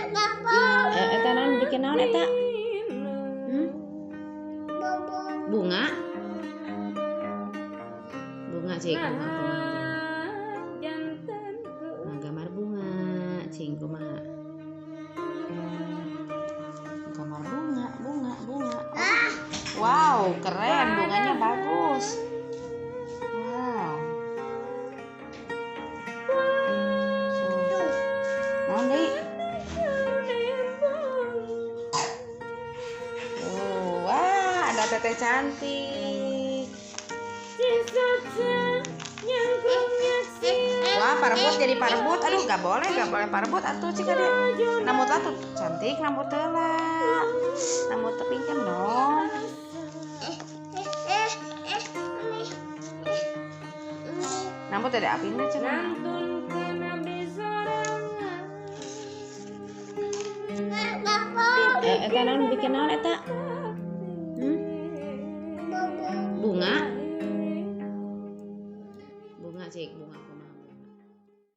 Eta naon bikin naon eta? Bunga? Bunga cik, bunga, bunga, bunga. Nah, gambar bunga, cing kumaha? Gambar bunga, bunga, bunga. Oh. Wow, keren, bunganya bagus. Wow. So, naon deui? Oh, wah, ada teteh cantik. Wah, parebut jadi parebut. Aduh, gak boleh parebut atuh cik ade. Nambut lah tuh cantik, nambut heula. Nambut teu pinjam dong. Nambut ada apina cenah. Eta naon bikin naon eta? Bunga? Bunga cik, bunga.